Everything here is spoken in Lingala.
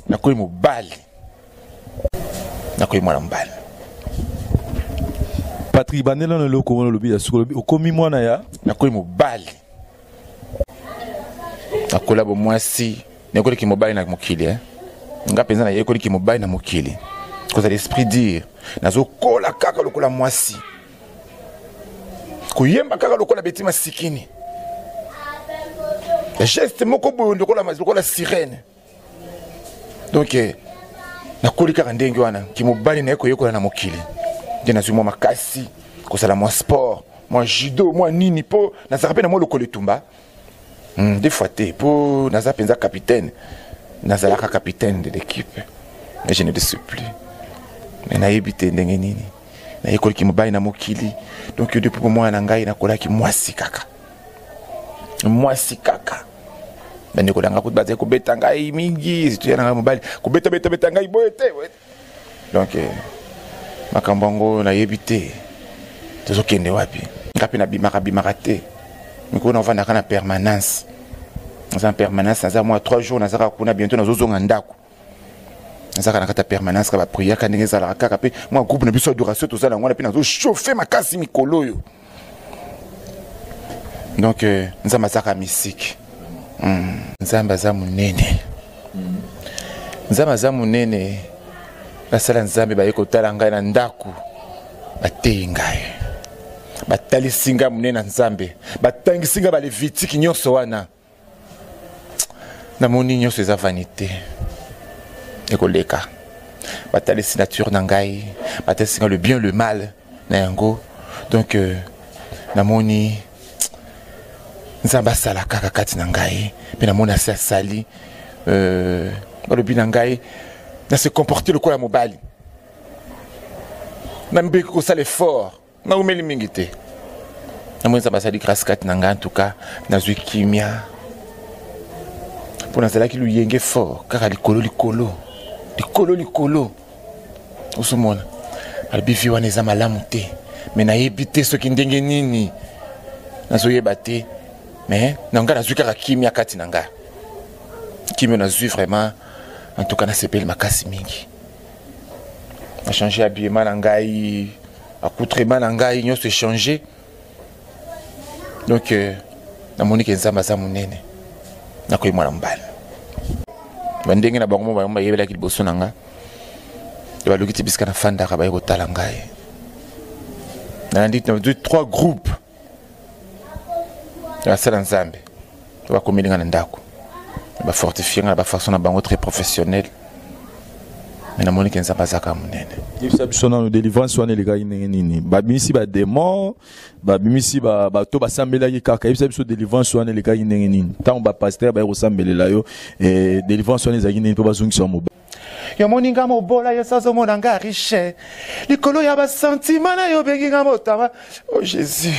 Nakomi mobali, nakomi mwana mobali. Patrick, bandela na eloko wana olobi ya suka, olobi okomi mwana ya Nakomi mobali, nakola bomwasi, nayekoliki mobali na mokili, eh? Nga mpenza nayekoliki mobali na mokili, kozala esprit dire, nazokola kaka lokola mwasi, koyemba kaka lokola beti masikini, geste moko boye lokola sirène. Donc nakoli kaka ndenge wana kimobali, naye koyekola na mokili nde nazwi mwa makasi kosala mwa sport, mwa judo, mwa nini, mpo nazalaka mpe na mwa lokolo etumba. Des fois te, mpo naza mpenza capitaine, nazalaka capitaine de l'équipe, mais je ne le suis plus. Mais nayebi te ndenge nini nayekoliki mobali na mokili. Donc depuis mwana na ngai, nakolaki mwasi kaka, mwasi kaka. Bandeko na ngai kutu bazali kobeta ngai mingi, surtout ya na ngai mobali, kobetabeta ngai boye te, boye te. Donc makambo yango nayebi te tozokende wapi. Nga mpe nabimaka bimaka te, mikolo navandaka na permanence, naza na permanence, naza mwa 3 jours, nazaka kuna, bientôt nazozonga ndako. Nazaka na kati ya permanence ka bapriaka ndenge ezalaka kaka, mpe mwa groupe na biso adoration toza nango wana, mpe nazochauffe makasi mikolo oyo. Donc Nzambe azaka misiki. Nzambe aza monene, Nzambe aza monene. Basala Nzambe baye kotala ngai na ndako, bateyi ngai, batalisi ngai monene na Nzambe, batangisi ngai balevitique nyonso wana. Namoni nyonso eza vanité, ekoleka. Batalisi nature na ngai, batalisi ngai le bien, le mal na yango. Donc namoni Nzambe asala kaka kati na ngai, mpe namoni asi asali. Balobi na ngai na se comporter lokola mobali, namibeki kosala effort, naumeli mingi te. Namoni Nzambe asali grâce kati na ngai. En tout cas nazwi kimia, mpo nazalaki luyenge fort, kaka likolo likolo likolo likolo. Ozomona, balobi vie wana eza malamu te, me nayebi te soki ndenge nini, nazoyeba te. Me na ngai nazwi kaka kimia kati na ngai, kimia nazwi vraiment. En tout cas nasepeli makasi mingi, nachange habillement na ngai, accoutrement na ngai nyonso echange. Donc namoni ke Nzambe aza monene, nakoyi mwana mobali. Bandenge na bango mo bango bayebelaki liboso na nga, baluki ti bisika nafandaka, baye kotala ngai. Nalandi nazwi trois groupes basala Nzambe, bakomeli nga na ndako, bafortifie nga na bafaçon na bango très professionnel. Me namoni ke Nzambe azaka monene. Yebisa biso nano, délivrance wana elekaki ndenge nini? Babimisi badémon, babimisi bato, basambelaki kaka? Yebisa biso, délivrance wana elekaki ndenge nini? Ntango bapasteur baye kosambelela yo, délivrance wana ezalaki ndenge mpo bazongisa mobali? Yo moni nga mobola, yo azomona nga riche, likolo ya basentima na yo, obengi nga motama. Oh Jésus!